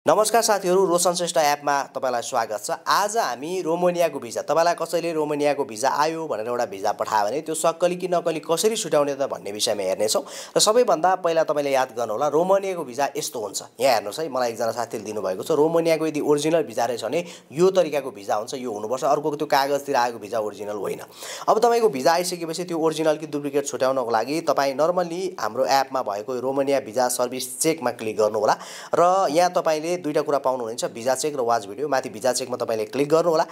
नमस्कार साथीहरु, रोशन श्रेष्ठ एपमा तपाईलाई स्वागत छ। आज हामी रोमानियाको भिजा, तपाईलाई कसैले रोमानियाको भिजा आयो भनेर एउटा भिजा पठायो भने त्यो सक्कली कि नक्कली कसरी छुट्याउने त भन्ने विषयमा हेर्ने छौं। र सबैभन्दा पहिला तपाईले याद गर्नु होला, रोमानियाको भिजा यस्तो हुन्छ। यहाँ हेर्नुस् है, मलाई एकजना साथीले दिनुभएको छ। रोमानियाको यदि ओरिजिनल भिजा रहेछ भने यो तरिकाको भिजा हुन्छ, यो हुनुपर्छ। अर्कोको त्यो कागजतिर आएको भिजा ओरिजिनल होइन। अब तपाईको भिजा आइसकेपछि त्यो ओरिजिनल कि डुप्लिकेट छुट्याउनको लागि तपाई नर्मली हाम्रो एपमा भएको रोमानिया भिजा सर्भिस चेकमा क्लिक गर्नु होला र यहाँ तपाईले दुईटा कुरा पाउनुहुन्छ, भिजा चेक र वाच भिडियो। माथि भिजा चेकमा तपाईले क्लिक गर्नु होला।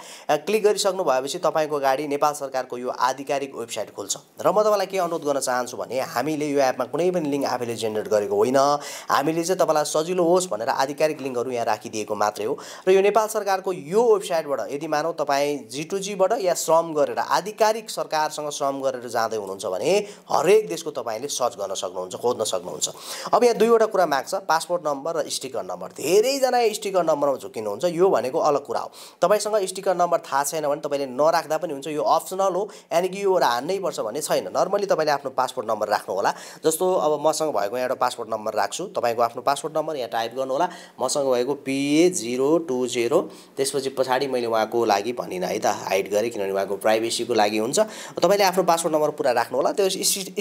क्लिक गरिसक्नु भएपछि तपाईको गाडी नेपाल सरकारको यो आधिकारिक वेबसाइट खुल्छ। र म तपाईलाई के अनुरोध गर्न चाहन्छु भने हामीले यो एपमा कुनै पनि लिंक आफैले जेनेरेट गरेको होइन। हामीले चाहिँ तपाईलाई सजिलो होस् भनेर आधिकारिक लिंकहरु यहाँ राखिदिएको मात्रै हो। र यो नेपाल सरकारको यो वेबसाइटबाट यदि मानौ तपाई G2G बाट या श्रम गरेर आधिकारिक सरकारसँग श्रम गरेर जाँदै हुनुहुन्छ भने हरेक देशको तपाईले सर्च गर्न सक्नुहुन्छ, खोज्न सक्नुहुन्छ। अब यहाँ दुईवटा कुरा माग्छ, पासपोर्ट नम्बर र स्टिकर नम्बर। धेरै जना स्टिकर नम्बरमा झुकिनुहुन्छ, यो भनेको अलग कुरा हो। तपाईसँग स्टिकर नम्बर थाहा छैन भने तपाईले नराख्दा पनि हुन्छ, यो अप्सनल हो। यानी कि यो हान्नै पर्छ भन्ने छैन। नर्मली तपाईले आफ्नो पासपोर्ट नम्बर राख्नु होला। जस्तो अब मसँग भएको एउटा पासपोर्ट नम्बर राख्छु। तपाईको आफ्नो पासपोर्ट नम्बर यहाँ टाइप गर्नु होला। मसँग भएको PA020, त्यसपछि पछाडी मैले उहाँको लागि भनिन है त, हाइड गरे किनभने उहाँको प्राइभेसीको लागि हुन्छ। तपाईले आफ्नो पासपोर्ट नम्बर पुरा राख्नु होला। त्यो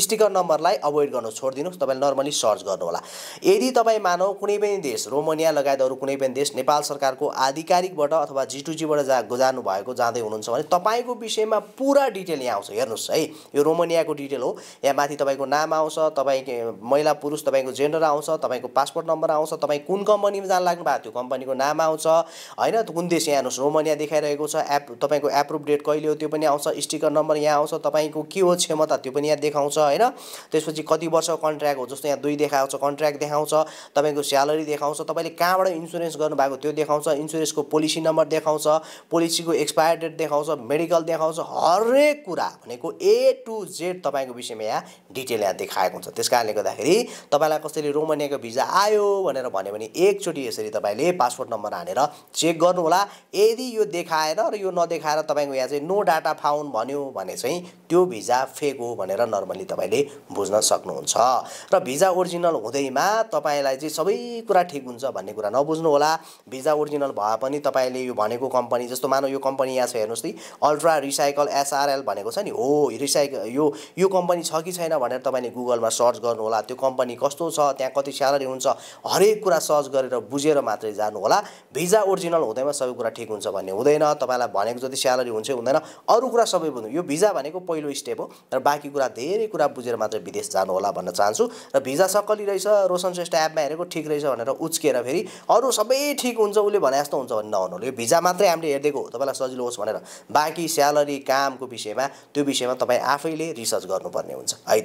स्टिकर नम्बरलाई अभोइड गर्नु छोड्दिनुस्। तपाईले नर्मली सर्च गर्नु होला। यदि तपाई मानौ कुनै पनि देश, रोमानिया लगायत अरु कुनै पनि देश नेपाल सरकारको आधिकारिकबाट अथवा G2G बाट जानु भएको जाँदै हुनुहुन्छ भने तपाईको विषयमा पूरा डिटेल यहाँ आउँछ। हेर्नुस् है, यो रोमानियाको डिटेल हो। यहाँ माथि तपाईको नाम आउँछ, तपाईको महिला पुरुष तपाईको जेन्डर आउँछ, तपाईको पासपोर्ट नम्बर आउँछ, तपाई कुन कम्पनीमा जान लाग्नु भएको त्यो कम्पनीको नाम आउँछ हैन। कुन देश यहाँ हेर्नुस् रोमानिया देखाइरहेको छ। एप तपाईको एप्रुभ डेट कहिले हो त्यो पनि आउँछ। स्टिकर नम्बर यहाँ आउँछ। तपाईको के हो क्षमता त्यो पनि यहाँ देखाउँछ हैन। त्यसपछि कति वर्षको कन्ट्र्याक्ट हो, जस्तो यहाँ 2 देखाउँछ, कन्ट्र्याक्ट देखाउँछ। तपाईको स्यालेरी देखाउँछ। तपाईले कहाँबाट इन्स्योरेन्स गर्नु भएको त्यो देखाउँछ। इन्स्योरेन्सको पोलिसी नम्बर देखाउँछ। पोलिसीको एक्सपायर डेट देखाउँछ। मेडिकल देखाउँछ। हरेक कुरा भनेको A to Z तपाईको विषयमा यहाँ डिटेल यहाँ देखाएको हुन्छ। त्यसकारणले गर्दाखेरि तपाईलाई कसैले रोमानियाको भिजा आयो भनेर भन्यो भने एकचोटी यसरी तपाईले पासपोर्ट नम्बर हानेर चेक गर्नु होला। यदि यो देखाएर र यो नदेखाएर तपाईको यहाँ चाहिँ नो डाटा फाउन्ड भन्यो भने चाहिँ त्यो भिजा फेक हो भनेर नर्मली तपाईले बुझ्न सक्नुहुन्छ। र भिजा ओरिजिनल हुँदैमा तपाईलाई चाहिँ सबै कुरा ठीक हुन्छ भन्ने कुरा नबुझ्नु होला। भिजा ओरिजिनल भए पनि तपाईले यो भनेको कम्पनी, जस्तो मानौ यो कम्पनी यहाँ छ हेर्नुस् नि, अल्ट्रा रिसाइकल SRL भनेको छ नि, हो रिसाइकल यो कम्पनी छ कि छैन भनेर तपाईले गुगलमा सर्च गर्नु होला। त्यो कम्पनी कस्तो छ, त्यहाँ कति स्यालेरी हुन्छ, हरेक कुरा सर्च गरेर बुझेर मात्रै जानु होला। भिजा ओरिजिनल हुँदैमा सबै कुरा ठीक हुन्छ भन्ने हुँदैन। तपाईलाई भनेको जति स्यालेरी हुन्छ हुँदैन, अरु कुरा सबै बुझ्नु। यो भिजा भनेको पहिलो स्टेप हो र बाँकी कुरा धेरै कुरा बुझेर मात्रै विदेश जानु होला भन्न चाहन्छु। र भिजा सक्कली रहेछ, रोशन श्रेष्ठ एपमा हेरेको ठीक रहेछ भनेर उच्केर फेरि अरु सबै ठीक हुन्छ उले भने जस्तो हुन्छ भन्ने नहुनु। यो भिजा मात्रै हामीले हेर्देको हो तपाईलाई सजिलो होस् भनेर। बाँकी स्यालेरी कामको विषयमा त्यो विषयमा तपाई आफैले रिसर्च गर्नुपर्ने हुन्छ है।